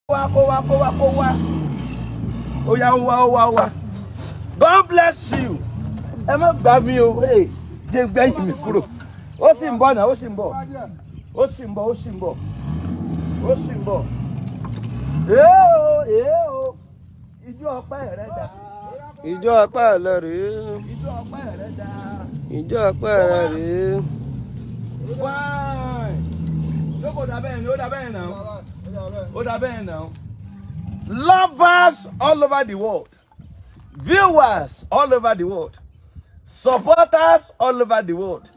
Wá, kó wá, kó wá, kó wá. Ó yá, ó wá, ó wá, ó wá. God bless you. Ẹ má gbà mí o. Hey, jẹ́ gbẹ́yìn mi kúrò. Ó sì ń bọ̀ náà, ó sì ń bọ̀, ó sì ń bọ̀, ó sì ń bọ̀, ó sì ń bọ̀. Èé o, èé o, ijó ọpẹ́ rẹ dà. Ìjọ ọpẹ́ rẹ rèé. Ijó ọpẹ́ rẹ dà. Ìjọ ọpẹ́ rẹ rèé. Fine. Jókòó, dà bẹ́ẹ̀ ni, ó dà bẹ́ẹ̀ náà, ó dà bẹ́ẹ̀ náà. Lovers all over the world, viewers all over the world, supporters all over the world,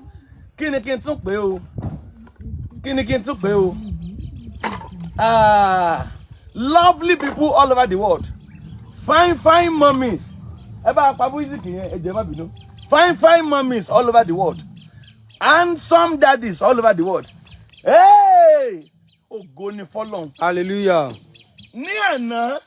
kí ni kí n tún pè o? Kí ni kí n tún pè o? Ah, lovely people all over the world, fine fine mummies, ẹ bá pa music yẹn, ẹ jẹ́ má bínú. Fine fine mummies all over the world, handsome daddies all over the world, hey! Ògo ni fọ́lọ́run. Hallelujah. Ní àná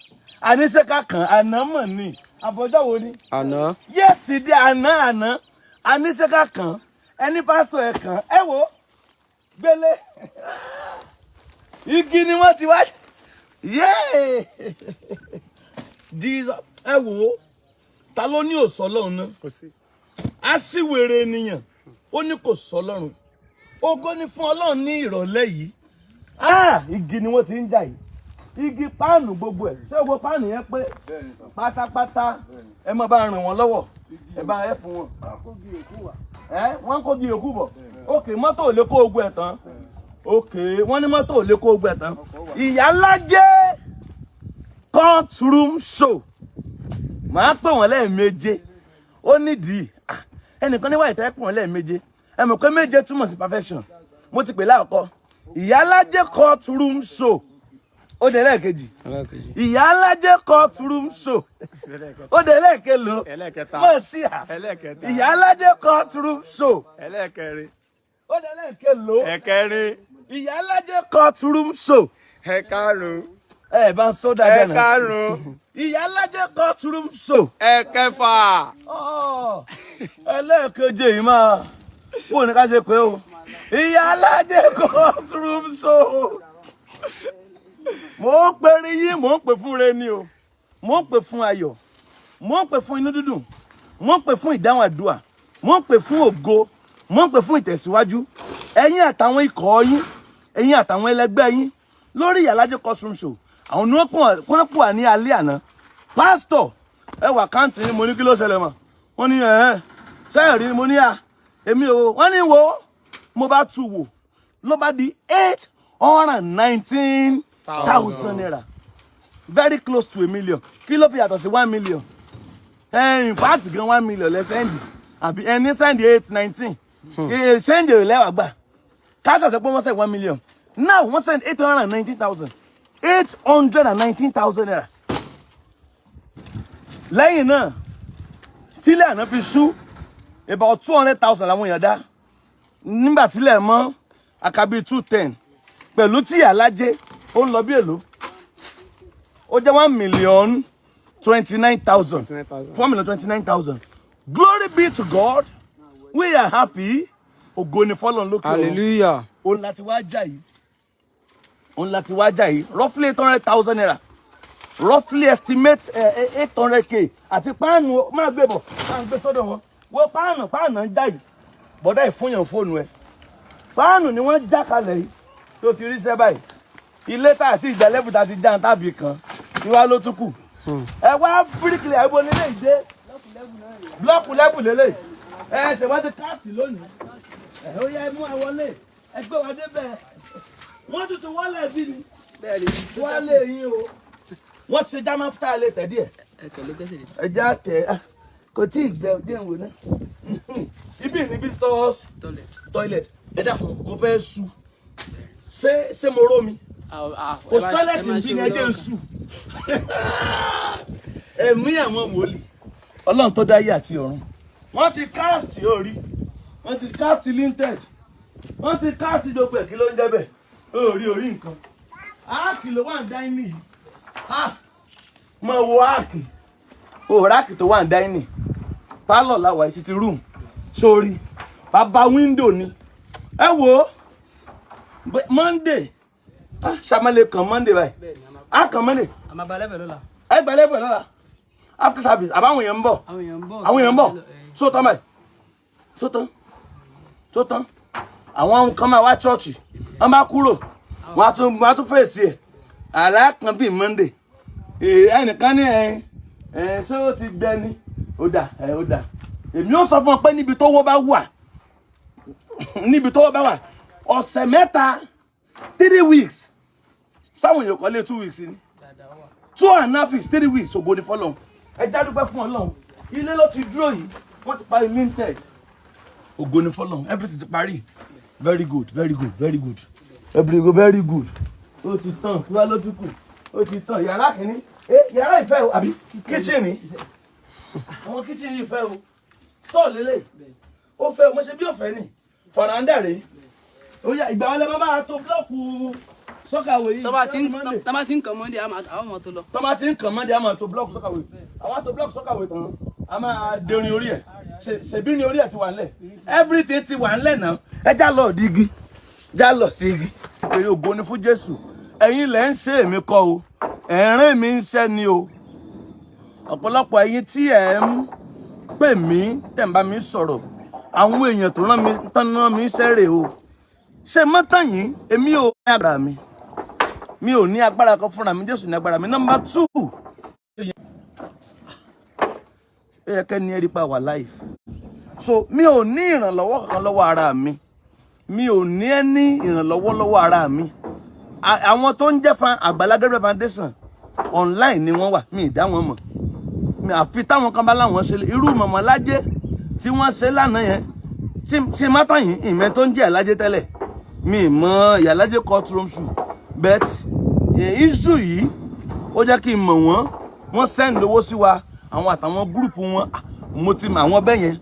àníṣẹ́ká kan, àná mọ̀ ní àbọ̀jọ́ wo ni? Àná. Yesterday, àná àná, àníṣẹ́ká kan, ẹni pásítọ̀ ẹ̀ kan, ẹ wo gbélé igi ni wọ́n ti wá. Yéé, Jesus! Ẹ wo, ta ló ní òsọ lọ́run náà? Kò sí. Á sì wèrè ènìyàn, ó ní kò sọ lọ́run. Ògo ni fún Ọlọ́run ní ìrọ̀lẹ́ yìí. Ah, igi ni wọ́n ti ń jà yìí, igi páànù gbogbo ẹ̀. Ṣé gbogbo páànù yẹn pé pátápátá? Ẹ má bá ràn wọ́n lọ́wọ́, ẹ bá ẹ fún wọn. Ẹ wọ́n kó gi òkú bọ̀. Òkè mọ́tò ò lè kó ogun ẹ̀ tán. Òkè wọ́n ní mọ́tò ò lè kó ogun ẹ̀ tán. Ìyálájẹ́ courtroom show, màá pè wọ́n lẹ́ẹ̀méje. Ó nídìí. Ah, ẹnìkan níwáyé tẹ́ pè wọ́n lẹ́ẹ̀méje. Ẹ mọ̀ pé méje túmọ̀ sí perfection. Mo ti pè láàkọ́ Ìyálájẹ́ courtroom show, ó dé lẹ́ẹ̀kejì. Ẹlẹ́ẹ̀kejì. Ìyálájẹ́ courtroom show, ó dé lẹ́ẹ̀kelo. Ẹlẹ́ẹ̀kẹta. Mọ̀ sí à. Ẹlẹ́ẹ̀kẹta. Ìyálájẹ́ courtroom show. Ẹlẹ́ẹ̀kẹrin. Ó dé lẹ́ẹ̀kelo. Ẹ̀kẹrin. Ìyálájẹ́ courtroom show. Ẹ̀karùn. Ẹ bá ń sọ dáadáa náà. Ẹ̀karùn. Ìyálájẹ́ courtroom show. Ẹ̀kẹfà. Ọ̀, ẹlẹ́ẹ̀keje yìí máa wò ní ká ṣe pé o. Ìyálájẹ́ courtroom show, mò ń pè rí yín, mò ń pè fún re ni o, mò ń pè fún ayọ̀, mò ń pè fún inú dídùn, mò ń pè fún ìdáhùn àdúrà, mò ń pè fún ògo, mò ń pè fún ìtẹ̀síwájú. Ẹ̀yin àtàwọn ikọ̀ yín, ẹ̀yin àtàwọn ẹlẹgbẹ́ yín lórí Ìyálájẹ́ courtroom show, àwọn ní wọ́n pọ̀ wá ní alẹ́ àná. Pásítọ̀, ẹ wà káǹtì ni. Mo ní kí ló ṣẹlẹ̀ mọ́? Wọ́n ní ẹ̀ẹ́ sẹ́yìn rí. Mo ní à èmi ò. Wọ́n ní wo, mo bá tu wò, ló bá di ₦819,000, very close to a million. Kí ló fi yàtọ̀ sí 1 million? In fact gan, 1 million lẹ send, àbí ẹni send 819, send èrè lẹ́wà gbà. Káṣà sọ pé wọ́n send 1 million, now wọ́n send 819,000, ₦819,000. Lẹ́yìn náà, tílẹ̀ àná fi ṣú, about 200,000 làwọn èèyàn dá. Nígbà tílẹ̀ mọ́, àkàbí 210 pẹ̀lú tí Alájẹ́, ó ń lọ bí èlò, ó jẹ́ 1,029,000. 1,029,000. Glory be to God, we are happy. Ògo ni fọ́lọ́run lókè ọ̀run. Hallelujah. Òun láti wá jà yìí, òun láti wá jà yìí, roughly ₦800,000, roughly estimate 800K. Àti páànù máa gbé bọ̀, máa gbé sọ́dọ̀ wọn. Wọ́n páànù, páànù ń já yìí. Bọ̀dá ìfúnyàn fóònù ẹ̀, páànù ni wọ́n já kalẹ̀ yìí tó ti ríṣẹ́ báyìí. Ilé tá àti ìjà lẹ́bù tá ti já tàbí kan ìwá ló tún kù. Ẹ wá bíríkìlì àìbò nílé ìdé block lẹ́bù lélẹ̀. Ẹ ṣe wọ́n ti cast lónìí. Ẹ ó yá, ẹ mú ẹ wọlé, ẹ gbé wa débẹ̀. Wọ́n tuntun wọlé bí ni wọlé yín o. Wọ́n ti ṣe german style lè tẹ̀ díẹ̀. Ẹ já tẹ̀ ah, kò tí ì jẹ jẹ́ ìwé náà. Ibi ní visitors toilet. Ẹ dákun, mo fẹ́ su. Ṣé mo ró mi? Kò sí toilet bí ni, ẹ jẹ́ ń su. Ẹ̀mí àwọn wòlíì, Ọlọ́run tó dá ayé àti ọ̀run, wọ́n ti cast orí, wọ́n ti cast lintel, wọ́n ti cast gbogbo ẹ̀. Kí ló ń jẹ́ bẹ́ẹ̀? Orí orí nǹkan áàkì ló wà ń dining yìí. Ah, mo wo áàkì, òòràkì tó wà ń dining. Pálọ̀ làwà yìí, sitting room sórí bàbá window ni. Ẹ wo Monday, ah, sàmàlẹ̀ kan Monday báyìí. Á kàn Monday. Àmà gba level lọ́la. Ẹ gba level lọ́la after service. Àbáwọn èèyàn ń bọ̀? Àwọn èèyàn ń bọ̀. Àwọn èèyàn ń bọ̀. Só tán báyìí? Só tán? Só tán? Àwọn kan máa wá chọ́ọ̀chì, wọ́n bá kúrò, wọ́n á tún fèsì ẹ̀ àlákàn bíi Monday. Ẹnìkan ní ẹ ẹ ṣé ó ti gbẹ ni? Ó dà ẹ, ó dà. Èmi ó sọ fún ọ pé níbi tówó bá wà, níbi tówó bá wà, ọ̀sẹ̀ 3, 3 weeks, sáwọn èèyàn kọ́lé 2 weeks ni, 2.5 weeks, 3 weeks. Ògo ni fọlọ́run. Ẹ já dúpẹ́ fún Ọlọ́run. Ilé ló ti dúró yìí, wọ́n ti parí lintel. Ògo ni fọlọ́run, everything ti parí. Very good, very good, very good, very good, very good. Ó ti tán. Wá ló tún kù, ó ti tán. Yàrá kìíní, yàrá ìfẹ́ o, àbí kitchen? Àwọn kitchen yìí fẹ́ o. Store lélẹ̀, ó fẹ́ o. Mo ṣe bí òfẹ́ ni. Veranda rèé. Ó yá, ìgbà wọlé máa tó block soakaway yìí? Monday. Tó bá ti ń kàn Monday, àwọn ọmọ tó lọ. Tó bá ti ń kàn Monday, a máa tó block soakaway. Àwọn á tó block soakaway tán, a máa derin orí ẹ̀. Ṣèbí ní orí ẹ̀ ti wà ńlẹ̀, everything ti wà ńlẹ̀ náà. Ẹ já lọ dígí, já lọ dígí. Èrè ògo ni fún Jésù. Ẹ̀yin lẹ́ ń ṣe, èmi kọ́ o. Ẹ̀rín mi ń ṣẹ́ ni o. Ọ̀pọ̀lọpọ̀ ẹ̀yin tí ẹ̀ ń pè mí, tẹ̀ ń bá mi sọ̀rọ̀, àwọn èèyàn tó rán mi tán rán mi ń ṣẹ́ rè o. Ṣe mọ́tàn yìí, èmi ò ní agbára mi, mi ò ní agbára kan fúnra mi. Jésù ní agbára mi. Number two, ó yẹ kẹ́ni ẹ rí pa wà life. So mi ò ní ìrànlọ́wọ́ kankan lọ́wọ́ ara mi, mi ò ní ẹni ìrànlọ́wọ́ lọ́wọ́ ara mi. Àwọn tó ń jẹ́ fan Àgbàlá Gabriel Foundation, online ni wọ́n wà, mi ì dá wọn mọ̀ mi, àfi táwọn kan bá láwọn ṣe irú mọ̀mọ́ lájẹ́ tí wọ́n ṣe lánàá yẹn. Tí mátàn yìí, ìmẹ́ tó ń jẹ́ ìyálájẹ́ tẹ́lẹ̀, mi ì mọ ìyálájẹ́ courtroom shoe, but issue yìí ó jẹ́ kí n mọ̀ wọ́n. Wọ́n send owó sí wa, àwọn àtàwọn group wọn. Ah, mo ti mọ àwọn bẹ́ẹ̀ yẹn,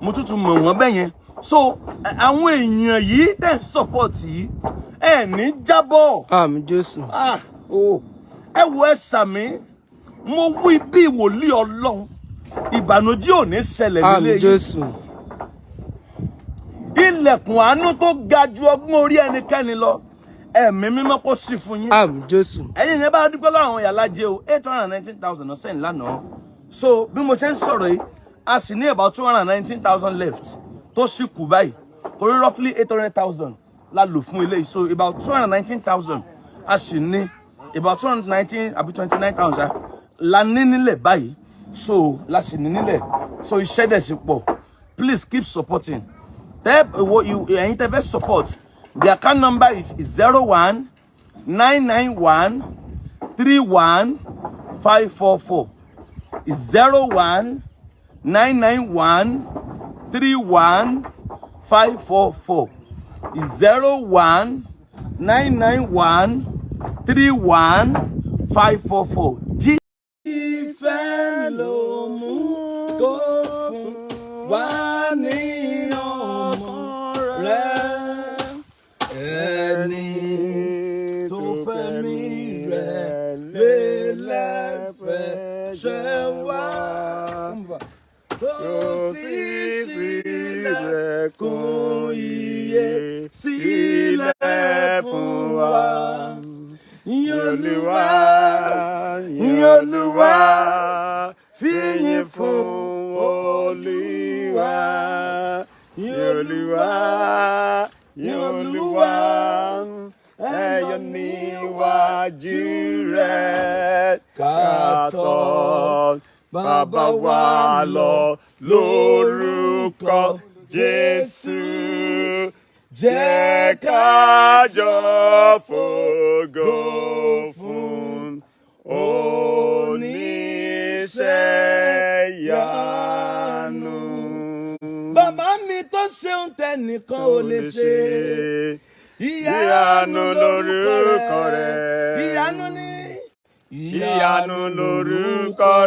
mo tún tún mọ̀ wọ́n bẹ́ẹ̀ yẹn. So àwọn èèyàn yìí tẹ̀ ń support yìí, ẹ̀ ní jábọ̀. Àmín Jésù. Ah, oh. Ẹ wo, ẹ sàmí, mo wí bí wòlíì Ọlọ́run, ìbànújẹ́ ò ní ṣẹlẹ̀ nílé Àmín yìí. Jésù. Ilẹ̀kùn àánú tó ga ju ọgbọ́n orí ẹnikẹ́ni lọ, Ẹ̀mí Mímọ́ kó sí fún yín. Àmín Jésù. Ẹ̀yin yẹn bá dúpẹ́ lọ́wọ́ àwọn yàrá jẹ́ o. 819,000 ọ̀sẹ̀ ńlànà. So bí mo ṣe ń sọ̀rọ̀ yìí, a sì ní about 219,000 left tó sì kù báyìí, torí roughly 800,000 la lò fún eléyìí. So about 219,000, a sì ní about 219 àbí 29,000 la ní nílẹ̀ báyìí. So la sì ní nílẹ̀. So iṣẹ́ dẹ̀ sì pọ̀. Please keep supporting. Tẹ́ ìwọ ẹ̀yin tẹ́ fẹ́ support, the account number is 0199131544, 0199131544, 0199131544. G. Ìfẹ́ ló mú kó fún wa ní ọmọ rẹ̀, ẹni tó fẹ̀mí rẹ̀ lélẹ̀ fẹ́ṣẹ̀ wá, tó sì ṣílẹ̀kùn ìyè sílẹ̀ fún wa. Yìn Olúwa, yìn Olúwa, fìyìn fún Olúwa. Yìn Olúwa, yìn Olúwa, ẹ yọ̀ níwájú rẹ̀, ká tọ̀ bàbá wa lọ lórúkọ Jésù. Jẹ́ ká jọ fògo fún oníṣẹ́ ìyanu. Bàbá mi tó ṣeun tẹnìkan ò lè ṣe. Ìyanu lórúkọ rẹ̀. Ìyanu ni. Ìyanu lórúkọ Ẹ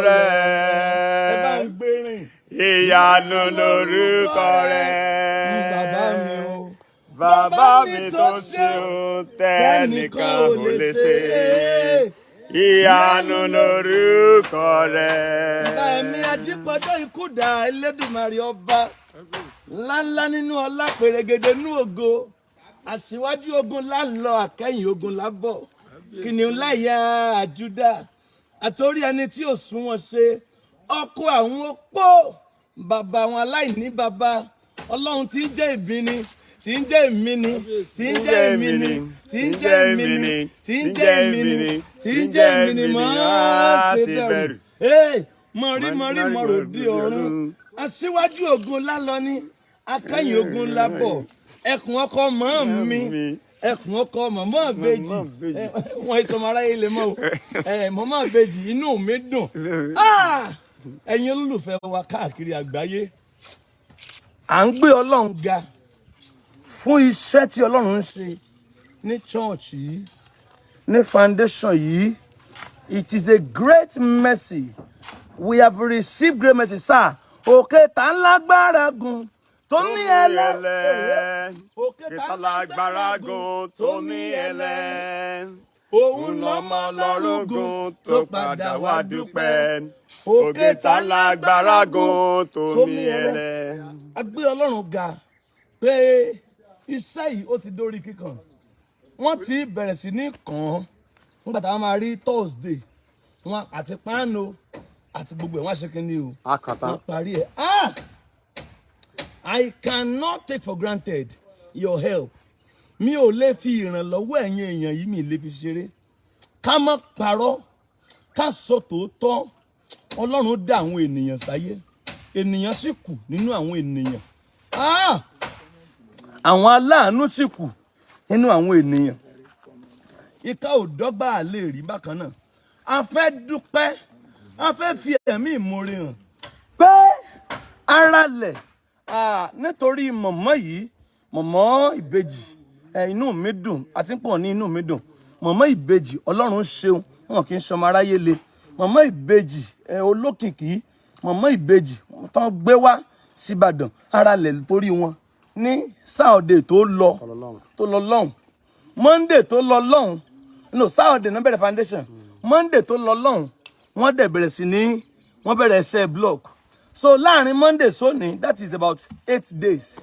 bá rẹ̀. ń gbérin. Ìyanu lórúkọ rẹ̀. Bàbá mi o. Bàbá mi tó ṣeun tẹ́nìkan ò lè ṣe. Ìyanu lórúkọ rẹ̀. Bàbá mi ajípọ̀jọ́ ikú dà, Elédùmarè ọba ńláńlá nínú ọlá, pèrègèdè nínú ògo, aṣíwájú ogun lálọ, àkẹ́yìn ogun lábọ̀. Kìnìún láyà Júdà, àtòrí ẹni tí ò sún wọn ṣe, ọkọ àwọn opó, bàbá àwọn aláìní bàbá, Ọlọ́run tí ń jẹ́ ìbíni, tí ń jẹ́ ìmíní, tí ń jẹ́ ìmíní, tí ń jẹ́ ìmíní, tí ń jẹ́ ìmíní, tí ń jẹ́ ìmíní, máa ṣe bẹ̀rù. Mọ̀rí mọ̀rí mọ̀rò bí ọ̀run, aṣíwájú ogun lálọ ní akẹ́yìn ogun lábọ̀, ẹkùn ọkọ mọ́ mi, ẹkùn ọkọ mọ̀mọ́ ìbejì, wọn ìsọmọ aráyé lè mọ́ o, mọ̀mọ́ ìbejì, inú mi dùn. Ẹ̀yin olólùfẹ́ wa káàkiri àgbáyé, à ń gbé Ọlọ́run ga fún iṣẹ́ tí Ọlọ́run ń ṣe ní church yìí, ní foundation yìí. It is a great mercy. We have received great mercy, sir. Òkè tá ń lágbára gùn tó ní ẹlẹ́. Òkè tá lágbára gùn tó ní ẹlẹ́. Òun lọ́mọ Ọlọ́run gùn tó padà wá dúpẹ́. Òkè tá lágbára gùn tó ní ẹlẹ́. A gbé Ọlọ́run ga pé iṣẹ́ yìí, ó ti dórí kíkàn. Wọ́n ti bẹ̀rẹ̀ sí ní kàn án nígbà táwọn máa rí Thursday, wọn àti páànù àti gbogbo ẹ̀, wọ́n á ṣe kí ni o? Akàtà. Wọ́n parí ẹ̀. Ah, I cannot take for granted your help. Mi ò lè fi ìrànlọ́wọ́ ẹ̀yin èèyàn yìí, mi lè fi ṣeré. Ká má parọ́, ká sọ tòótọ́, Ọlọ́run dá àwọn ènìyàn sáyé, ènìyàn sì kù nínú àwọn ènìyàn. Ah! Àwọn aláàánú sì kù nínú àwọn ènìyàn. Ìka ò dọ́gba, lè rí bákan náà. A fẹ́ dúpẹ́, a fẹ́ fi ẹ̀mí ìmoore hàn pé ara lẹ̀ nítorí mọ̀mọ́ yìí, mọ̀mọ́ ìbejì. Inú mi dùn àti pọ̀ ní inú mi dùn. Mọ̀mọ́ ìbejì, Ọlọ́run ṣeun, wọn kì í ṣọmọ aráyé le. Mọ̀mọ́ ìbejì olókìkí, mọ̀mọ́ ìbejì tán gbé wá síbàdàn, ara lẹ̀ torí wọn ní Saturday tó lọ, tó lọ lọ́hùn, Monday tó lọ lọ́hùn, no, Saturday náà bẹ̀rẹ̀ foundation. Monday tó lọ lọ́hùn, wọ́n dẹ̀ bẹ̀rẹ̀ sí ní wọ́n bẹ̀rẹ̀ ẹsẹ̀ block. So láàrin Monday sóní, that is about 8 days.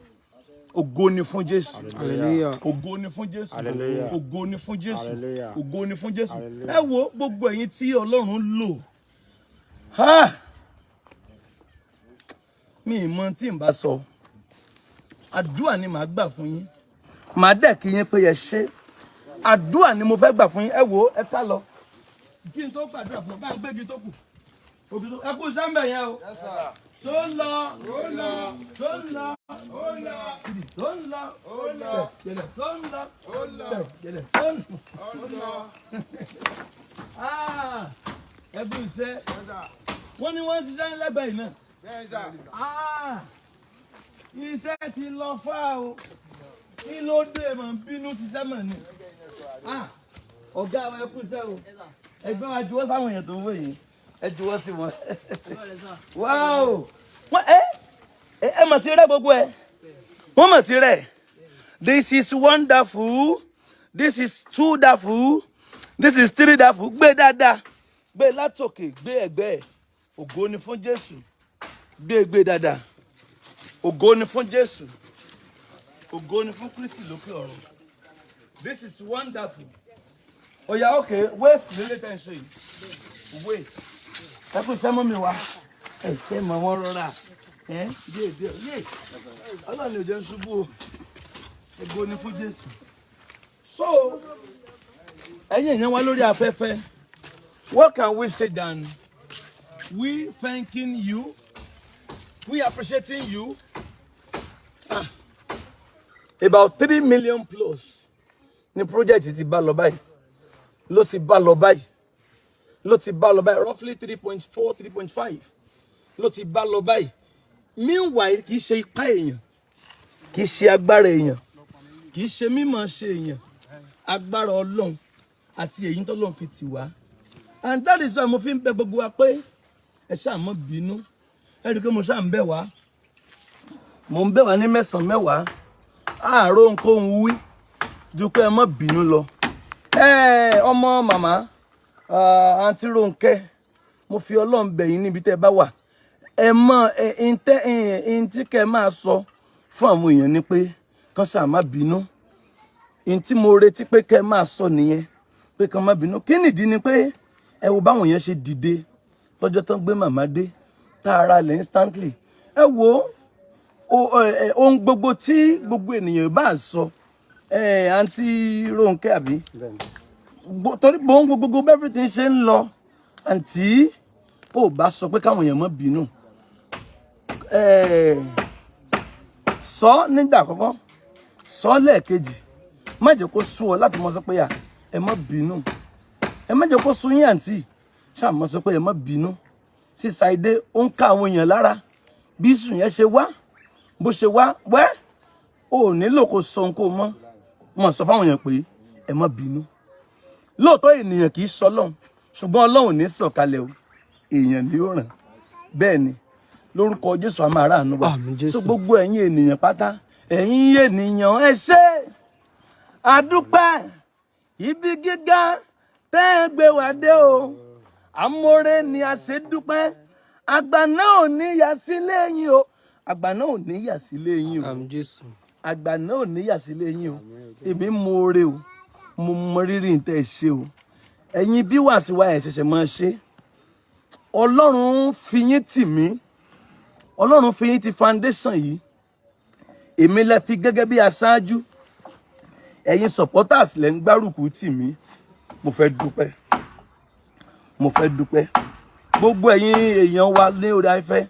Ògo ni fún Jésù. Hallelujah. Ògo ni fún Jésù. Hallelujah. Ògo ni fún Jésù. Hallelujah. Ògo ni fún Jésù. Hallelujah. Ẹ wo gbogbo ẹ̀yin tí Ọlọ́run lò. Ha! Mi ì mọ tí n bá sọ. Àdúrà ni màá gbà fún yín, màá dẹ̀ kí yín pé ẹ ṣé. Àdúrà ni mo fẹ́ gbà fún yín. Ẹ wo, ẹ ká lọ kí n tó gbàdúrà fún ọ, bá ń gbégi tó kù òkè tó. Ẹ kú sẹ́ńbẹ̀ yẹn o, tó ń lọ, tó ń lọ, tó ń lọ, gẹ̀lẹ̀ tó ń lọ, gẹ̀lẹ̀ tó ń lọ. Ah, ẹ kú iṣẹ́. Wọ́n ní wọ́n ń ṣiṣẹ́ lẹ́gbẹ̀ẹ́ yìí náà. Ah, iṣẹ́ ti lọ fá o. Kí ló dé mọ̀ ń bínú ṣiṣẹ́ mọ̀ ni? Ah, ọ̀gá wa, ẹ kú iṣẹ́ o. Ẹgbẹ́ wa, juwọ́ sáwọn èèyàn tó ń wò yìí, ẹ juwọ́ sí wọn. Wow, wọ́n ẹ mọ̀ ti rẹ́ gbogbo ẹ, wọ́n mọ̀ ti rẹ́. This is wonderful. This is two daful. This is three daful. Gbé dáadáa, gbé látòkè, gbé ẹ̀gbẹ́ ẹ̀. Ògo ni fún Jésù. Gbé, gbé dáadáa. Ògo ni fún Jésù. Ògo ni fún Kristi lókè ọ̀run. This is wonderful. Oya, okay, waste lélẹ̀ tẹ́ ń ṣe yìí. Wait, ẹ kú iṣẹ́ mọ́ mi wá. Ẹ ṣe mọ̀ wọ́n rọra ẹ díẹ̀ díẹ̀. Yé, Ọlọ́run ò jẹ́ ń ṣubú o. Ògo ni fún Jésù. So ẹ̀yin èèyàn wá lórí afẹ́fẹ́, what can we say than we thanking you, we appreciating you? Ah, about 3 million plus ní project ti bá lọ báyìí, ló ti bá lọ báyìí, ló ti bá lọ báyìí. Roughly 3.4, 3.5 ló ti bá lọ báyìí. Meanwhile, kì í ṣe ipá èèyàn, kì í ṣe agbára èèyàn, kì í ṣe mímọ̀ ṣe èèyàn, agbára Ọlọ́run àti èyí tó lọ́n fi tì wá. And that is why mo fi ń bẹ̀ gbogbo wa pé ẹ ṣáà má bínú. Ẹ rí i pé mo ṣáà ń bẹ̀ wá, mo ń bẹ̀ wá ní mẹ́sàn-án mẹ́wàá, àárò nǹkan wí ju pé ẹ má bínú lọ. Ẹ ọmọ màmá, àǹtí Rónkẹ́, mo fi Ọlọ́run bẹ̀ yín níbi tẹ́ ẹ bá wà. Ẹ mọ ẹ ẹ ẹ ẹ tí kẹ́ ẹ máa sọ fún àwọn èèyàn ni pé kán ṣáà má bínú. N tí mo retí pé kẹ́ ẹ máa sọ nìyẹn. Pé kàn má bínú. Kí nìdí ni pé ẹ wo báwọn yẹn ṣe dìde lọ́jọ́ tán gbé màmá dé, tá a ra lẹ̀ instantly. Ẹ wo ohun gbogbo tí gbogbo ènìyàn bá sọ, ẹ àǹtí Rónkẹ́ àbí? Torí bóun gbogbo everything ṣe ń lọ, àǹtí ò bá sọ pé káwọn èèyàn má bínú. Sọ nígbà àkọ́kọ́, sọ lẹ́ẹ̀kejì, má jẹ́ kó sú ọ láti mọ sọ pé à ẹ má bínú. Ẹ má jẹ́ kó sú yín, àǹtí. Ṣáà mọ sọ pé ẹ má bínú. Sí Ṣàìdé, ó ń ká àwọn èèyàn lára bí sùn yẹn ṣe wá, bó ṣe wá wẹ́, ò nílò kó sọ ohun kó mọ́ mọ̀ sọ fáwọn èèyàn pé ẹ má bínú. Lóòótọ́ ènìyàn kì í sọ Ọlọ́run, ṣùgbọ́n Ọlọ́run ní sọ̀kalẹ̀ o, èèyàn ní ó ràn. Bẹ́ẹ̀ ni, lórúkọ Jésù, a máa ráàánú wa. Àmín, Jésù. So gbogbo ẹ̀yin ènìyàn pátá, ẹ̀yin ènìyàn, ẹ ṣé, àdúpẹ́. Ibi gíga tẹ́ ẹ gbé wá dé o, amóore ni a ṣe dúpẹ́. Àgbà náà ò ní yà sílé yín o, àgbà náà ò ní yà sílé yín o. Àmín, Jésù. Àgbà náà ò ní yà sílé yín o. Èmi mọ oore o, mo mọ rírì ń tẹ́ ẹ ṣe o. Ẹ̀yin bí wàá sí wa, ẹ̀ ṣẹ̀ṣẹ̀ máa ṣe. Ọlọ́run fi yín tì mí, Ọlọ́run fi yín ti foundation yìí. Èmi lẹ fi gẹ́gẹ́ bí aṣáájú. Ẹ̀yin supporters lẹ ń gbárùkù tì mí. Mo fẹ́ dúpẹ́, mo fẹ́ dúpẹ́. Gbogbo ẹ̀yin èèyàn wa ní orí afẹ́fẹ́,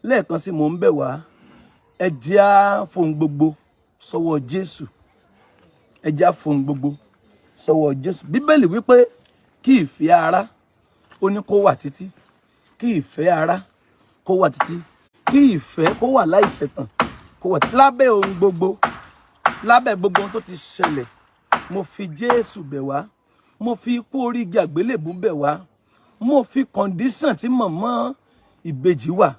lẹ́ẹ̀kan sí, mò ń bẹ̀ wá, ẹ jẹ́ á fohùn gbogbo sọ́wọ́ Jésù. Ẹ jẹ́ á fohùn gbogbo sọ́wọ́ Jésù. Bíbélì wípé kí ìfẹ́ ara, ó ní kó wà títí, kí ìfẹ́ ara kó wà títí, kí ìfẹ́ kó wà láìṣẹ̀tàn, kó wà títí lábẹ́ ohun gbogbo, lábẹ́ gbogbo ohun tó ti ṣẹlẹ̀. Mo fi Jésù bẹ̀ wá, mo fi ikú orí igi àgbélébùú bẹ̀ wá, mo fi condition tí mọ̀mọ́ ìbejì wà,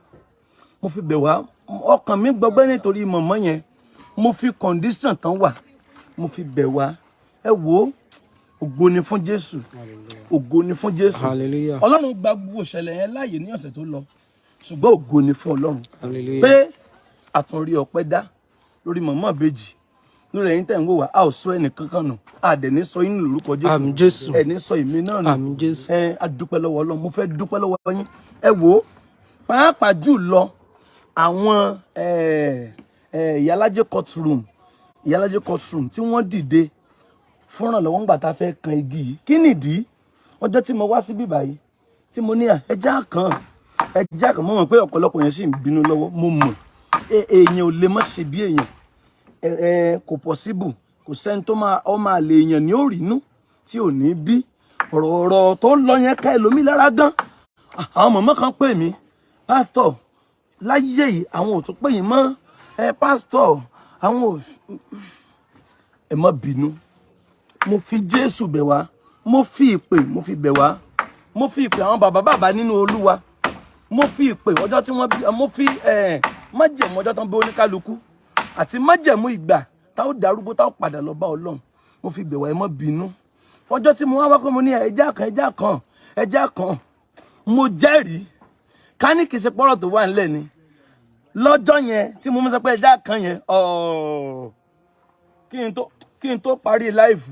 mo fi bẹ̀ wá. Ọkàn mi gbọgbẹ́ nítorí mọ̀mọ́ yẹn. Mo fi condition tán wà, mo fi bẹ̀ wá. Ẹ wo, ògo ni fún Jésù, ògo ni fún Jésù. Hallelujah. Ọlọ́run gba gbogbo ìṣẹ̀lẹ̀ yẹn láàyè ní ọ̀sẹ̀ tó lọ, ṣùgbọ́n ògo ni fún Ọlọ́run Hallelujah. pé àtúnrí ọpẹ́ dá lórí mọ̀mọ́ ìbejì, lórí ẹ̀yin tẹ̀ ń wò wá. A ò sọ ẹnì kankan nù, a dẹ̀ ní sọ yín nù lórúkọ Jésù. Àmín, Jésù. Ẹ̀ ní sọ èmi náà nù. Àmín, Jésù. Ẹ a dúpẹ́ lọ́wọ́ Ọlọ́run. Mo fẹ́ dúpẹ́ lọ́wọ́ yín. Ẹ wò ó, pàápàá jù lọ àwọn Ìyálájé courtroom, Ìyálájé courtroom tí wọ́n dìde fúnràn lọ́wọ́ ńgbà tá a fẹ́ kan igi yìí. Kí nìdí? Ọjọ́ tí mo wá síbí báyìí tí mo ní à ẹja kan, ẹja kan, mo mọ̀ pé ọ̀pọ̀lọpọ̀ yẹn sì ń bínú lọ́wọ́. Mo mọ̀ èèyàn ò lè má ṣe bí èèyàn. Ẹ ẹ kò possible, kò sẹ́ni tó máa ọ máa lè èèyàn ní òrìnú tí ò ní bí ọ̀rọ̀ ọ̀rọ̀ tó ń lọ yẹn ká ẹlòmíì lára gan. Àwọn mọ̀mọ́ kan pè mí, "Pásítọ̀, láyé yìí àwọn ò tún pè yín mọ́." Ẹ pásítọ̀, àwọn ò, ẹ má bínú. Mo fi Jésù bẹ̀ wá, mo fi ìpè, mo fi bẹ̀ wá, mo fi ìpè àwọn bàbá bàbá nínú Olúwa, mo fi ìpè ọjọ́ tí wọ́n bí, mo fi májẹ̀mú ọjọ́ tán bí oníkálukú àti májẹ̀mú ìgbà táwọn darúgbó táwọn padà lọ bá Ọlọ́run, mo fi bẹ̀ wá. Ẹ má bínú. Ọjọ́ tí mo wá wá pé mo ní ẹja kan, ẹja kan, ẹja kan, mo jẹ́rìí ká ní kìí ṣe pọ́rọ̀ tó wà nílẹ̀ ni lọ́jọ́ yẹn tí mo mú sọ pé ẹja kan yẹn ọ̀ọ́, kí n tó parí live,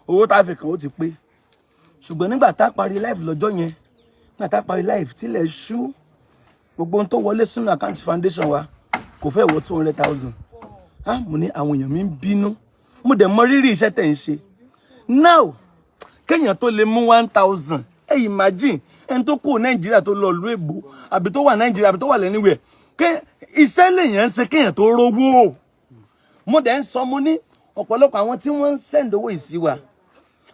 owó tá a fi kàn ó ti pé. Ṣùgbọ́n nígbà tá a parí live lọ́jọ́ yẹn, nígbà tá a parí live tílẹ̀ ṣú, gbogbo ohun tó wọlé sínú àkáǹtì foundation wa kò fẹ́ wọ 200,000. Ah, mo ní àwọn èèyàn mi ń bínú. Mo dẹ̀ mọ rírì iṣẹ́ tẹ̀ ń ṣe. Now, kéèyàn tó lè mú 1,000, ẹ imagine ẹni tó kúrò Nàìjíríà tó lọ ìlú èbó, àbí tó wà Nàìjíríà, àbí tó wà lẹ́niwẹ̀, iṣẹ́ lèèyàn ń ṣe kéèyàn tó rówó. Mo dẹ̀ ń sọ, mo ní ọ̀pọ̀lọpọ̀ àwọn tí wọ́n ń send owó ìsí wa,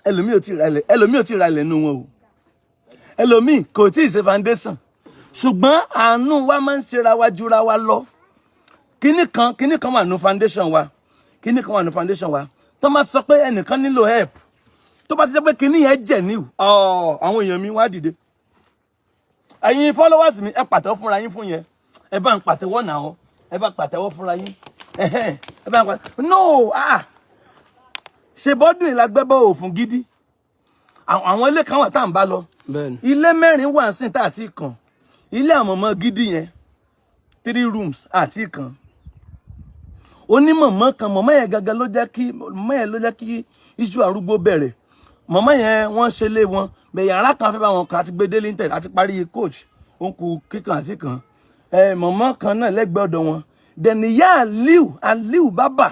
ẹlòmíì ò tí ì ra ilẹ̀, ẹlòmíì ò tí ì ra ilẹ̀ nínú wọn o, ẹlòmíì kò tí ì ṣe foundation, ṣùgbọ́n àánú wa máa ń ṣera wa jura wa lọ. Kíní kan wà ní foundation wa, kíní kan wà ní foundation wa tó máa ti sọ pé ẹnìkan nílò help, tó bá ti jẹ́ pé kíní yẹn jẹ̀ ní ọ̀, àwọn èèyàn mi wá dìde. Ẹ̀yin followers mi, ẹ pàtẹ́wọ́ fúnra yín fún yẹn. Ẹ bá ń pàtẹ́wọ́ náà, ẹ bá pàtẹ́wọ́ fúnra yín. Ẹhẹ́n, ẹ bá ń pàtẹ́wọ́. No, ah, ṣe bọ́dún ìlàgbẹ́bọ̀ òfin gidi. Àwọn ilé kan wà tá à ń bá lọ. Ilé mẹ́rin wà sí tá àti kàn. Ilé àwọn ọmọ gidi yẹn, three rooms àti kan. Onímọ̀mọ́ kan, mọ̀mọ́ yẹn gangan ló jẹ́ kí mọ̀mọ́ yẹn ló jẹ́ kí iṣu arúgbó bẹ̀rẹ̀. Màmá yẹn, wọ́n ṣe lé wọn bẹ̀, yàrá kan fẹ́ bá wọn kan àti gbé dé lintel àti parí coach, ó ń ku kíkan àti kan. Ẹ màmá kan náà lẹ́gbẹ̀ẹ́ ọ̀dọ̀ wọn. Then ìyá Aliu, Aliu bàbà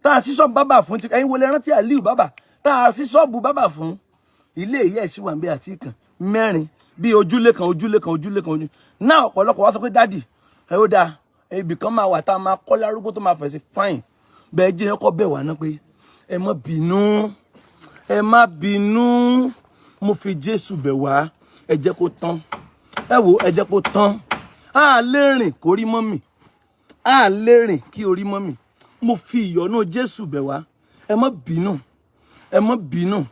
tá a sí ṣọ́ọ̀bù bàbà fún ti ẹ̀yin wọlé rántí Aliu bàbà tá a sí ṣọ́ọ̀bù bàbà fún, ilé ìyá ẹ̀ sì wà níbẹ̀ àti kan mẹ́rin bí ojúlé kan, ojúlé kan, ojúlé kan, ojú náà. Ọ̀pọ̀lọpọ̀ wá sọ pé, "Daddy, ẹ ó dáa, ibì kan máa wà tá a máa kọ́ lárúgbó tó máa fẹ̀ sí." Fine, bẹ́ẹ̀ jẹ́ ẹ̀kọ́ bẹ̀ wá náà pé ẹ má bínú, ẹ má bínú. Mo fi Jésù bẹ̀ wá, ẹ jẹ́ kó tán. Ẹ wo, ẹ jẹ́ kó tán. A lè rìn kó rí mọ́ mi, a lè rìn kí orí mọ́ mi. Mo fi ìyọ́nú Jésù bẹ̀ wá, ẹ má bínú, ẹ má bínú,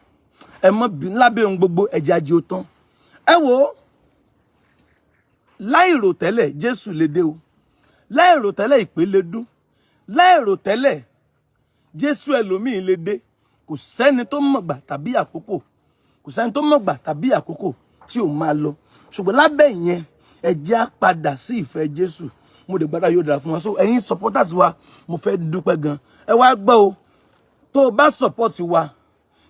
ẹ má bínú. Lábẹ́ ohun gbogbo, ẹ̀jẹ̀ ajé ó tán. Ẹ wo, láìrò tẹ́lẹ̀, Jésù lè dé o. Láìrò tẹ́lẹ̀, ìpè lè dún. Láìrò tẹ́lẹ̀, Jésù ẹlòmíín lè dé. Kò sẹ́ni tó mọ̀gbà tàbí àkókò, kò sẹ́ni tó mọ̀gbà tàbí àkókò tí ò máa lọ. Ṣùgbọ́n lábẹ́ ìyẹn, ẹ jẹ́ á padà sí ìfẹ́ Jésù. Mo lè gbàdá yóò dára fún wa. So ẹ̀yin supporters wa, mo fẹ́ dúpẹ́ gan. Ẹ wá gbọ́ o, tó o bá support wa,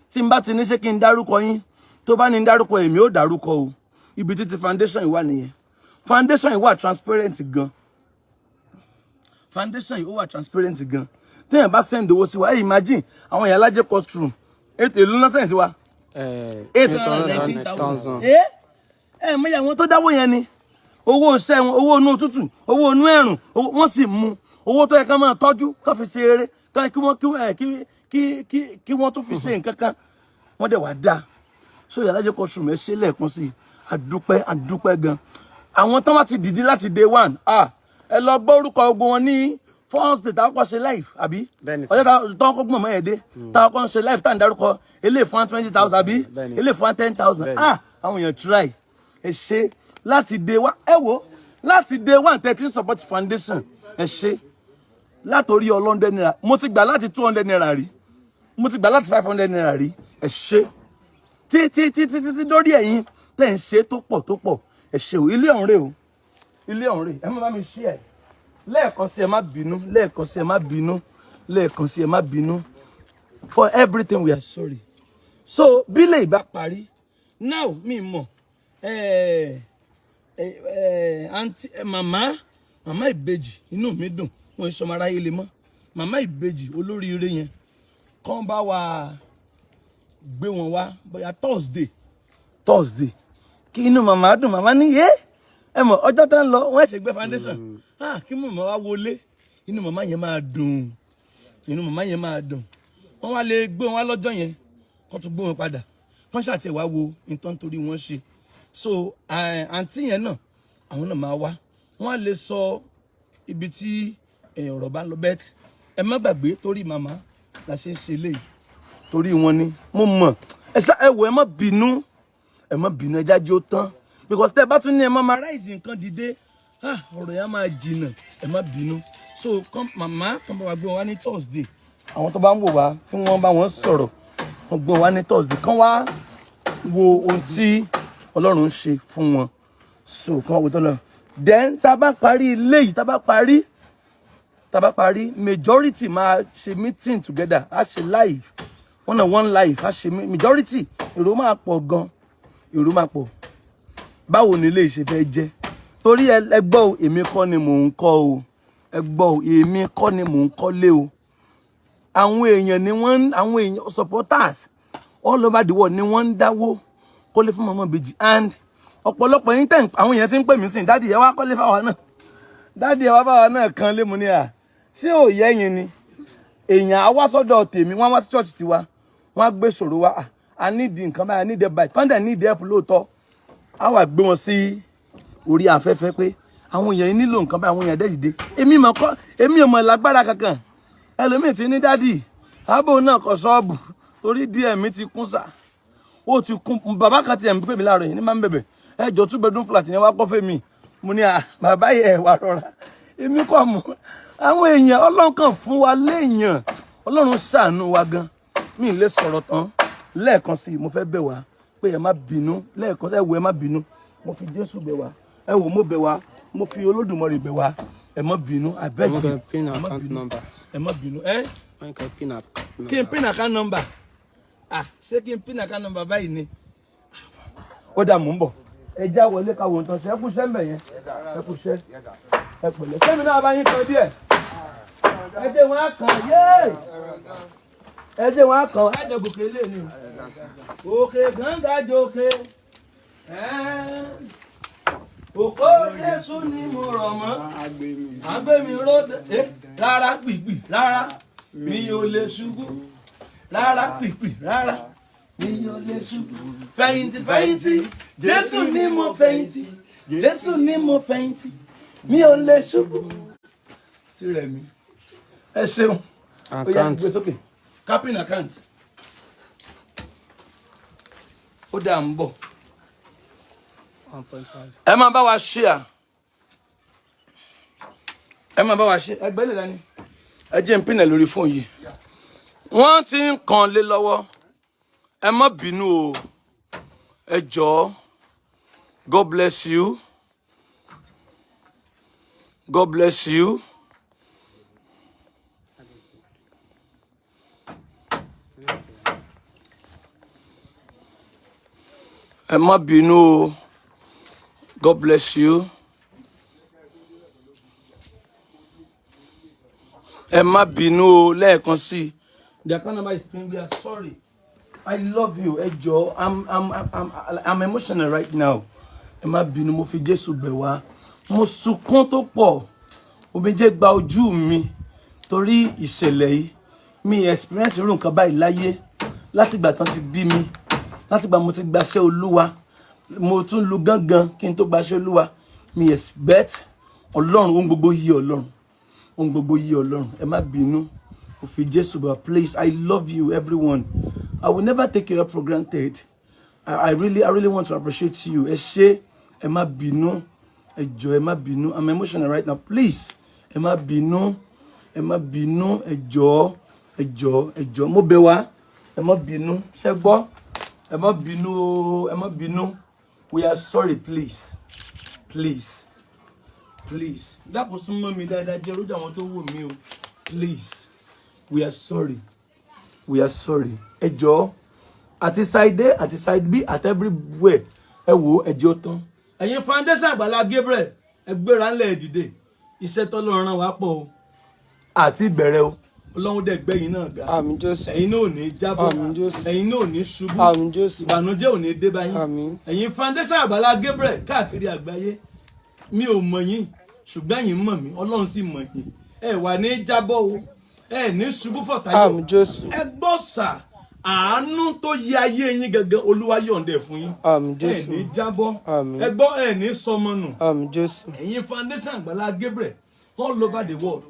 tí n bá ti ní ṣé kí n dárúkọ yín, tó bá ní dárúkọ, èmi ò dárúkọ o. Ibi títí foundation yìí wà nìyẹn. Foundation yìí wà transparent gan. Foundation yìí, ó wà transparent gan. Téèyàn bá send owó sí wa, ẹ imagine àwọn ìyá alájẹ courtroom, ètò ìlú náà send sí wa, 819,000. Ẹ ẹ mọ iye àwọn tó dáwó yẹn ni owó iṣẹ́ wọn, owó inú tútù, owó inú ẹ̀rùn, wọ́n sì mú owó tó yẹ ká máa tọ́jú, ká fi ṣe eré, ká kí wọ́n kí ẹ kí kí kí kí wọ́n tún fi ṣe nǹkan kan, wọ́n dẹ̀ wá dáa. So ìyá alájẹ courtroom, ẹ ṣe lẹ́ẹ̀kan sí i, àdúpẹ́, àdúpẹ́ gan. Àwọn tán wá ti dìde láti day one, ah, ẹ lọ gbọ́ orúkọ ogun wọn ní first day táwọn kọ́ ṣe live, àbí? Bẹ́ẹ̀ni, sir. Ọjọ́ táwọn kọ́ gbọ̀n mọ́ ẹ̀ dé, táwọn kọ́ ń ṣe live, táwọn dárúkọ eléyìí fún 20,000, àbí? Bẹ́ẹ̀ni. Eléyìí fún 10,000. Bẹ́ẹ̀ni. Ah, àwọn èèyàn try. Ẹ ṣe láti day one. Ẹ wo, láti day one 13 support foundation, ẹ ṣe. Látòrí ọlọ́ndẹ̀ naira, mo ti gbà láti ₦200 rí, mo ti gbà láti ₦500 rí. Ẹ ṣe tí tí tí tí tí dórí ẹ̀yin tẹ̀ ń ṣe tó pọ̀ tó pọ̀, ẹ ṣe o. Ilé ọ̀hún rè o, ilé ọ̀hún rè. Ẹ má bá mi ṣí ẹ lẹ́ẹ̀kan sí. Ẹ má bínú lẹ́ẹ̀kan sí, ẹ má bínú lẹ́ẹ̀kan sí, ẹ má bínú. For everything, we are sorry. So bílẹ̀ ìbá parí now, mi mọ̀ ẹ ẹ ẹ àǹtí ẹ màmá, màmá ìbejì, inú mi dùn. Wọn sọmọ aráyé lè mọ màmá ìbejì olóríire yẹn kàn bá wa gbé wọn wá bóyá Thursday, Thursday, kí inú màmá dùn. Màmá ní yé, ẹ mọ̀ ọjọ́ tó ń lọ, wọ́n ẹ̀ṣẹ̀ gbé foundation. Ah, kí màmá wá wọlé, inú màmá yẹn máa dùn, inú màmá yẹn máa dùn. Wọ́n wá lè gbé wọn wá lọ́jọ́ yẹn, kó tún gbé wọn padà, kó ṣàtì ẹ̀ wá wo nǹkan torí wọ́n ṣe. So àǹtí yẹn náà, àwọn náà máa wá, wọ́n á lè sọ ibi tí ọ̀rọ̀ bá ń lọ bẹ́ẹ̀. Ẹ má gbàgbé, torí màmá la ṣe ń ṣe léyìí, torí wọn ni. Mo mọ̀, ẹ ṣá, ẹ wò, ẹ má bínú, ẹ má bínú. Ẹ jáde ó tán, because tẹ bá tún ní ẹ má máa ráìsì nǹkan dìde, ah, ọ̀rọ̀ yẹn á máa jìnnà. Ẹ má bínú. So kọ́ màmá kan bá wa gbé wọn wá ní Thursday. Àwọn tó bá ń wò wá, tí wọ́n bá wọn sọ̀rọ̀, wọ́n gbé wọn wá ní Thursday, kán wá wo ohun tí Ọlọ́run ń ṣe fún wọn. So kán wá wo tó lọ. Then tá a bá parí ilé yìí, tá a bá parí, majority máa ṣe meeting together, á ṣe live, one on one live, á ṣe majority. Èrò máa pọ̀ gan, èrò máa pọ̀. Báwo ni ilé ìṣe fẹ́ jẹ́? Torí ẹ gbọ́ o, èmi kọ́ ni mò ń kọ́ o. Ẹ gbọ́ o, èmi kọ́ ni mò ń kọ́lé o. Àwọn èèyàn ni wọ́n àwọn èèyàn supporters all over the world ni wọ́n ń dáwó kọ́lé fún màmá ìbejì. And ọ̀pọ̀lọpọ̀ yín tẹ̀, àwọn èèyàn ti ń pè mí sìn, "Daddy, ẹ wá kọ́lé fáwa náà. Daddy, ẹ wá báwa náà kan lé." Mu ní à, ṣé ò yẹ yín ni? Èèyàn á wá sọ́dọ̀ tèmi, wọ́n á wá sí church tiwa, wọ́n á gbé ṣòro wá. "Ah, a need nǹkan báyìí, a need help báyìí." Thunder need help lóòótọ́, á wà gbé wọn sí orí afẹ́fẹ́ pé àwọn èèyàn yìí nílò nǹkan báyìí. Àwọn èèyàn dẹ́ dìde. Èmi mọ̀ kọ́, èmi ò mọ̀ lágbára kankan. Ẹlòmíì ti ní, "Daddy, ààbò náà kọ ṣọ́ọ̀bù torí díẹ̀ mi ti kún sà, ó ti kún." Bàbá kan tiẹ̀ ń pè mí láàárọ̀ yìí ní máa ń bẹ̀bẹ̀, "Ẹ jọ, two bedroom flat ni wá kọ́ fẹ́ mi." Mo ní, "À, bàbá yẹ, ẹ wà rọra, èmi kọ́ mọ̀." Àwọn èèyàn, Ọlọ́run kàn fún wa léèyàn, Ọlọ́run ṣàánú wa gan. Mi ì lè sọ̀rọ̀ tán. Lẹ́ẹ̀kan sí i, mo fẹ́ bẹ̀ wá pé ẹ má bínú lẹ́ẹ̀kan sí. Ẹ wò, ẹ má bínú. Mo fi Jésù bẹ̀ wá. Ẹ wò, mo bẹ̀ wá, mo fi Olódùmarè bẹ̀ wá, ẹ má bínú. I beg Wọ́n you. kẹ́ pin Ẹ má account bínú. number. Ẹ má bínú ẹ. Wọ́n kẹ́ pin account Kí n number. pin account number. Ah, ṣé kí n pín account number báyìí ni? Ó dà, mò ń bọ̀. Ẹ já wọlé ká wo nǹkan ṣe. Ẹ kú iṣẹ́ mbẹ̀ yẹn, ẹ kú iṣẹ́, ẹ pẹ̀lẹ́. Sẹ́mi náà bá yín kan díẹ̀. Ẹ jẹ́ wọn á kàn yéé, ẹ jẹ́ wọn á kàn. Ẹ jẹ́ gòkè lé ní o, òkè gánga jókè. Òkò Jésù ni mo rọ̀ mọ́, àgbẹ̀mí ròde. Rárá pìpì rárá, mi ò lè ṣubú. Rárá pìpì rárá, mi ò lè ṣubú. Fẹ̀yìntì, fẹ̀yìntì, Jésù ni mo fẹ̀yìntì, Jésù ni mo fẹ̀yìntì, mi ò lè ṣubú. Tirẹ̀ mi, ẹ ṣeun. Ó yá, Account. gbé sókè, capping account. Ó dà, ń bọ̀. 1.5. Ẹ máa bá wa share, ẹ máa bá wa share. Ẹgbẹ́ lè dání. Ẹ jẹ́ n pin ẹ̀ lórí fóònù yìí. Wọ́n ti ń kàn lé lọ́wọ́. Ẹ má bínú o, ẹ jọ̀ọ́. God bless you, God bless you. Ẹ má bínú o. God bless you. Ẹ má bínú o lẹ́ẹ̀kan sí i. The account number is pinned. We are sorry. I love you. Ẹ jọ̀ọ́, I'm emotional right now. Ẹ má bínú, mo fi Jésù bẹ̀ wá. Mo sunkún tó pọ̀. Omijé gba ojú mi torí ìṣẹ̀lẹ̀ yìí. Mi experience irú nǹkan báyìí láyé látìgbà tán ti bí mi. Látìgbà mo ti gbaṣẹ́ Olúwa. Mo tún lu gángan kí n tó gbaṣẹ́ Olúwa. Mi expect Ọlọ́run, ohun gbogbo yí Ọlọ́run, ohun gbogbo yí Ọlọ́run. Ẹ má bínú, mo fi Jésù bá. Please, I love you, everyone. I will never take your help for granted. I really want to appreciate you. Ẹ ṣé, ẹ má bínú, ẹ jọ̀ọ́, ẹ má bínú. I'm emotional right now. Please, ẹ má bínú, ẹ má bínú, ẹ jọ̀ọ́, ẹ jọ̀ọ́, ẹ jọ̀ọ́, mo bẹ̀ wá, ẹ má bínú. Ṣé gbọ́? Ẹ má bínú o, ẹ má bínú. We are sorry. Please, please, please. Dákun, súnmọ́ mi dáadáa, jẹ́ rójú àwọn tó wò mí o. Please, we are sorry, we are sorry. Ẹ jọ̀ọ́, àti side A àti side B àti everywhere, ẹ wò ó, ẹ jẹ́ ó tán. Ẹ̀yin foundation Àgbàlá Gabriel, ẹ gbéra ńlẹ̀, ẹ dìde. Iṣẹ́ tọ́lọ́run rán wa pọ̀ o, àti ìbẹ̀rẹ̀ o. Ọlọ́run dẹ̀ gbẹ̀yìn náà ga. Àmín Jésù. Ẹ̀yin náà ò ní jábọ́. Àmín Jésù. Ẹ̀yin náà ò ní ṣubú. Àmín Jésù. Ìbànújẹ́ ò ní dé bá yín. Àmín. Ẹ̀yin foundation Àgbàlá Gabriel káàkiri àgbáyé, mi ò mọ̀ yín, ṣùgbọ́n ẹ̀yin mọ̀ mí, Ọlọ́run sì mọ̀ yín. Ẹ wà ní jábọ́ o, ẹ ní ṣubú fọ̀táyọ̀. Àmín Jésù. Ẹ gbọ́ sà, àánú tó yẹ ayé yín gangan, Olúwa yọ̀ǹda ẹ̀ fún yín. Àmín Ẹ Jésù. ní jábọ́. Àmín. Ẹ gbọ́, ẹ ní sọmọ nù. Àmín Jésù. Ẹ̀yin foundation Àgbàlá Gabriel all over the world,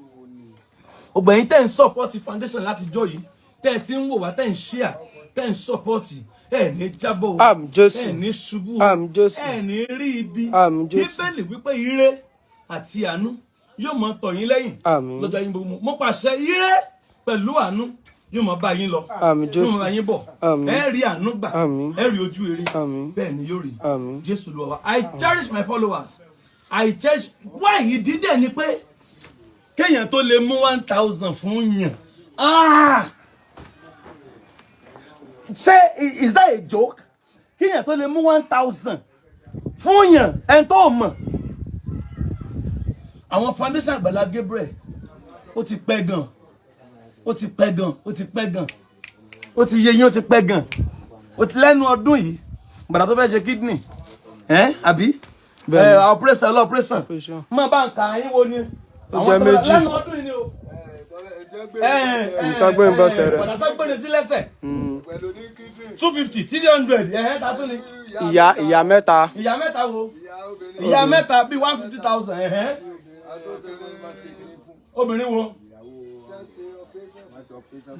ọgbà yín tẹ́ ń support foundation látijọ́ yìí, tẹ́ ẹ ti ń wò wá, tẹ́ ń share, tẹ́ ń support, ẹ ní jábọ́ o. Àmín Jésù. Ẹ ní ṣubú o. Àmín Jésù. Ẹ ní rí ibi. Àmín Jésù. Bíbélì wípé ire àti àánú yóò mọ tọ̀ yín lẹ́yìn Àmín. lọ́jọ́ yín gbogbo. Mo pàṣẹ, ire pẹ̀lú àánú yóò mọ bá yín lọ, Àmín yóò Jésù. mọ bá yín bọ̀. Àmín. Ẹ rí àánú gbà. Àmín. Ẹ rí ojú rere. Àmín. Bẹ́ẹ̀ ni yóò rí. Àmín. Jésù ló wà. I cherish my followers, I cherish. Why? Ìdí dẹ̀ ni pé kéèyàn tó lè mú 1,000 fún yàn, ah, ṣé is that a joke? Kéèyàn tó lè mú 1,000 fún yàn, ẹni tó mọ̀. Àwọn foundation Àgbàlá Gabriel, ó ti pẹ́ gan, ó ti pẹ́ gan, ó ti pẹ́ gan, ó ti yé yín, ó ti pẹ́ gan. Ó ti lẹ́nu ọdún yìí, gbàdá tó fẹ́ ṣe kidney ẹ́ àbí? Bẹ́ẹ̀ni. Ẹ operation lọ operation. Operation. Mọ bá ń kà yín wo ni. Ó jẹ́ méjì. Lẹ́nu ọdún yìí ni o. Nǹkan gbé ń bọ́sẹ̀ rẹ̀. Bọ̀dà tó gbé sí lẹ́sẹ̀, 250, 300. Ẹ̀hẹ́, ta tún ni? Ìyá mẹ́ta. Ìyá mẹ́ta wo? Ìyá mẹ́ta bíi 150,000. Ẹ̀hẹ́, obìnrin wo?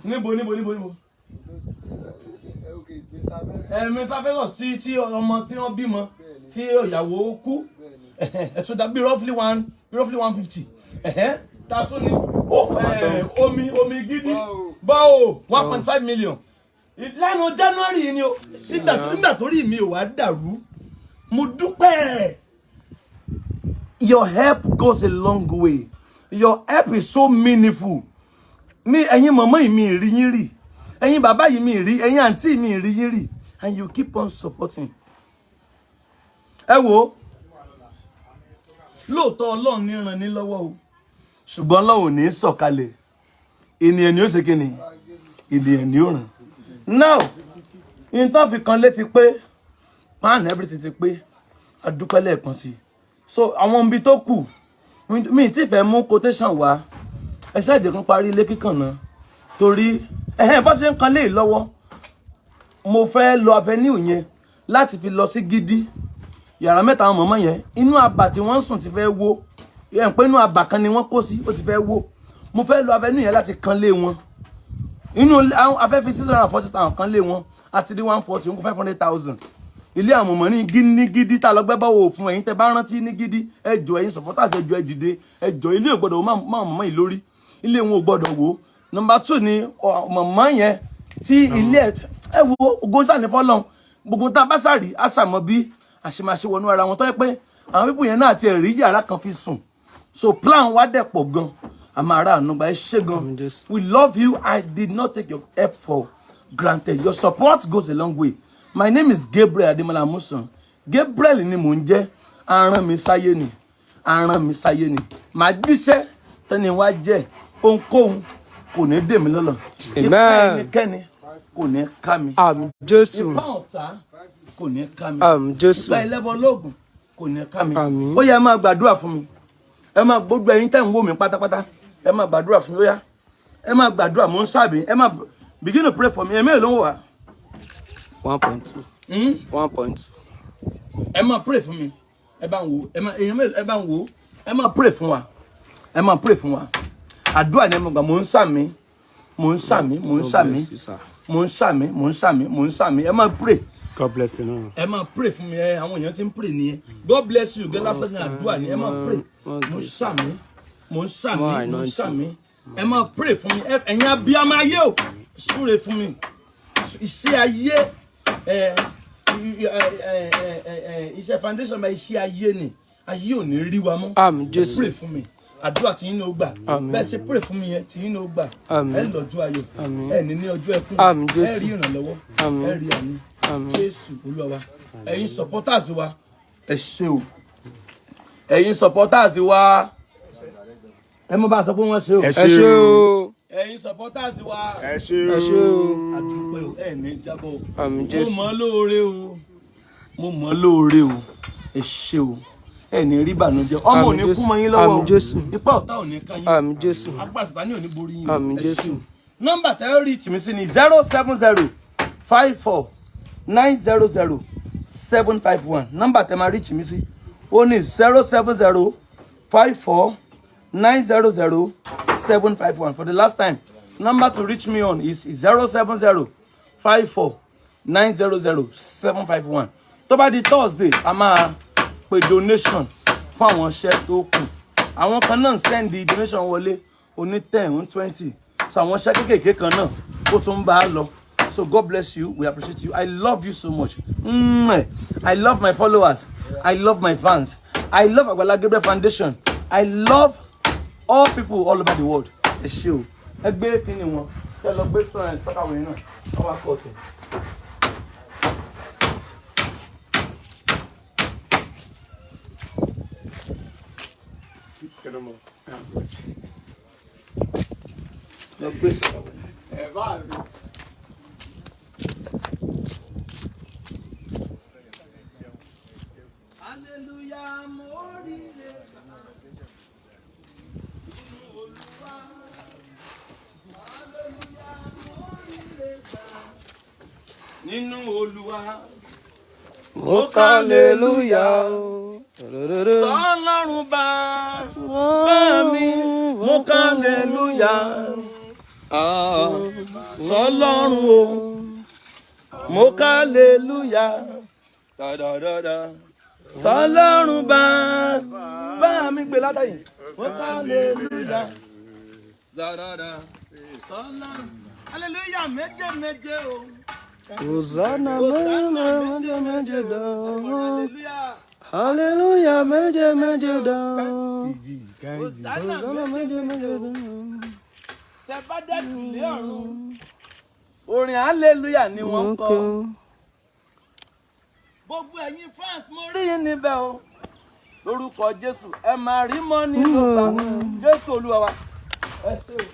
Níbo, níbo, níbo, níbo? Ẹ̀mí sáfẹ́sọ̀ tí ọmọ tí wọ́n bímọ, tí ìyàwó kú, ẹ̀tún dàbí roughly 150. Ẹ̀hẹ́, ta tún ni? Ó, omi gidi báwo, 1.5 million lẹ́nu January yìí ni o. Nígbà tó rí mi ò wá dàrú, mo dúpẹ́. Your help goes a long way. Your help is so meaningful. Mi ẹ̀yin mọ̀mọ́ yìí, mi rí yín rí. Ẹ Ẹ̀yin bàbá yìí, mi rí ẹ̀yin àǹtí mi, rí yín rí, and you keep on supporting. Ẹ wo, lóòótọ́ Ọlọ́run ní ràn ní lọ́wọ́ o, ṣùgbọ́n Ọlọ́run ò ní sọ̀kalẹ̀. Ènìyàn ni ó ṣe kíni, ènìyàn ni ó ràn. Now, in tán fi kan létí pé pan everything ti pé, adúpẹ́ lẹ́ẹ̀kan sí i. So àwọn ibi tó kù, mi tí fẹ́ mú quotation wá. Ẹ ṣáàjẹ́ kan parí ilé kíkàn náà, torí ẹ̀hẹ́n bá ṣe ń kan léyìí lọ́wọ́, mo fẹ́ lọ avenue yẹn láti fi lọ sí gidi yàrá mẹ́ta àwọn mọ̀mọ́ yẹn. Inú abà tí wọ́n ń sùn ti fẹ́ wó ẹ̀ ń pé inú abà kan ni wọ́n kó sí, ó ti fẹ́ wó. Mo fẹ́ lọ avenue yẹn láti kan lé wọn. Inú àwọn afẹ́fi 640,000 kan lé wọn, àti rí 140, ó kó 500,000. Ilé àwọn mọ̀mọ́ ní gidi gidi tá a lọ gbẹ́ báwo fún ẹ̀yin tẹ́ bá rántí ní gidi. Ẹ jọ̀ọ́, ẹ̀yin supporters, ẹ jọ̀ọ́, ẹ dìde, ẹ jọ̀ọ́. Ilé ò gbọ́dọ̀ wó má mọ̀mọ́ yìí lórí, ilé wọn ò gbọ́dọ̀ wó. Number two ni mọ̀mọ́ yẹn tí ilé ẹ wo ogun sáà ní fọlọ́n. Gbogbo tá a bá sàrí á sàmọ́ bí àṣemáṣe wọnú ara wọn, tó yẹ pé àwọn people yẹn náà ti rí yàrá kan fi sùn. So plan wa dẹ̀ pọ̀ gan, àmọ́ ara àánú gba. Ẹ ṣé gan. Àmín Jésù. We love you. I did not take your help for granted. Your support goes a long way. My name is Gabriel Ademola Amusan. Gabriel ni mò ń jẹ́. Aràn mi sáyé ni, aràn mi sáyé ni. Màá jíṣẹ́ tẹ́ni wá jẹ́. Ohunkóhun kò ní dè mí lọ́lọ́. Ipá Amen. ẹnikẹ́ni kò ní ká mi. Àmín Jésù. Ipá ọ̀tá kò ní ká mi. Àmín Jésù. Ipá ẹlẹ́bọ lóògùn kò ní ká mi. Àmín. Ó yẹ, ẹ máa gbàdúrà fún mi. Ẹ máa gbogbo ẹ̀yin tẹ́ ń wò mí pátápátá, ẹ máa gbàdúrà fún mi. Ó yá, ẹ máa gbàdúrà. Mò ń sábì, ẹ máa begin to pray for me. Ẹ mélòó ló ń wò wá? 1.2. 1.2. Ẹ máa pray fún mi. Ẹ bá ń wò, ẹ máa èèyàn mélòó, ẹ bá ń wò. Ẹ máa pray fún wa, ẹ máa pray fún wa. Àdúrà ni ẹ máa gbà. Mò ń sàmì, mò ń sàmì, mò ń God sàmì. bless you, sir. Mò ń sàmì, mò ń sàmì, mò ń sàmì. Ẹ máa pray. God bless you now. Ẹ máa pray fún mi. Ẹ àwọn èèyàn ti ń pray nìyẹn. God bless you. Gẹ́lá lásán ní àdúrà ni. Ẹ máa pray. Mò ń sàmì, mò ń sàmì, mò ń sàmì. Ẹ máa pray fún mi. Ẹ̀yin abiyamọ ayé o, súre fún mi. Iṣẹ́ ayé ẹ ẹ ẹ ẹ iṣẹ́ foundation bá iṣẹ́ ayé ni, ayé ò ní rí wa mọ́. Àmín Jésù. Pray fún mi, àdúrà tí yín ní ó gbà. Àmín. Bẹ́ẹ̀ ṣe pray fún mi yẹn, tí yín ní ó gbà. Àmín. Ẹ lọ́jọ́ ayọ̀. Àmín. Ẹ ní ní ọjọ́ ẹkún. Àmín Ẹ Jésù. rí ìrànlọ́wọ́. Àmín. Ẹ rí àánú. Àmín. Jésù Olúwa wa. Ẹ̀yin supporters wa, ẹ ṣé o. Ẹ̀yin supporters wa, ẹ mọ bá a sọ pé wọ́n ṣe o. Ẹ Ẹ ṣé o. Ẹ̀yin supporters wa, Ẹ ṣé. Ẹ ṣé o. àdúpẹ́ o. Ẹ ní jábọ̀ o. Àmín Mo Jésù. mọ̀ ọ́ lóore o, mo mọ̀ ọ́ lóore o. Ẹ ṣé o. Ẹ ní rí ìbànújẹ́. Ọmọ ò ní Àmín kú Jésù. mọ́ yín lọ́wọ́ o. Àmín Jésù. Ipá ọ̀tá ò ní ká yín. Àmín Jésù. Agbára Sàtánì ò ní borí yín o. Àmín Ẹ Jésù. ṣé o. Nọ́mbà tẹ́ ẹ reach mi sí ni 07054900751. Nọ́mbà tẹ́ máa reach mi sí ó ní 07054900751. For the last time, number to reach me on is 07054900751. Tó bá di Thursday, a máa pe donation fún àwọn iṣẹ́ tó kù. Àwọn kan náà ń send donation wọlé, oní 10, oní 20. So àwọn iṣẹ́ kéékèèké kan náà ó tún ń bá a lọ. So God bless you. We appreciate you. I love you so much. I love my followers. I love my fans. I love Agbala Gabriel Foundation. I love all people all over the world. Ẹ ṣé o. Ẹ gbé kíni wọn, ṣe lọ gbé sọ̀rọ̀ sọ́kàwé náà, wọ́n wá kọ́ ọ̀tẹ̀. Lọ gbé sọ́kàwé. Ẹ bá mi. Hallelujah, mo rí lè gbà. Nínú Olúwa. Hallelujah, mo rí lè gbà. Nínú Olúwa. Mo hallelujah. Sọlọ́run bá bá mi, mo hallelujah. Ah, Sọlọ́run o, mo hallelujah. Da-da-da-da. Sọlọ́run bá bá mi gbé látàyè, mo hallelujah. Zarara. Sọlọ́run. Hallelujah méje méje o. Hosanna méje méje dán. Hallelujah. Hallelujah méje méje dán. Hosanna Hosanna méje méje dán. Tẹ bá dẹ́kun lé ọ̀run. Orin hallelujah ni wọ́n ń kọ. Gbogbo ẹ̀yin fans, mo rí yín níbẹ̀ o. Lórúkọ Jésù, ẹ máa rí mọ́ ní ló gbà. Jésù Olúwa wa. Ẹ ṣé o.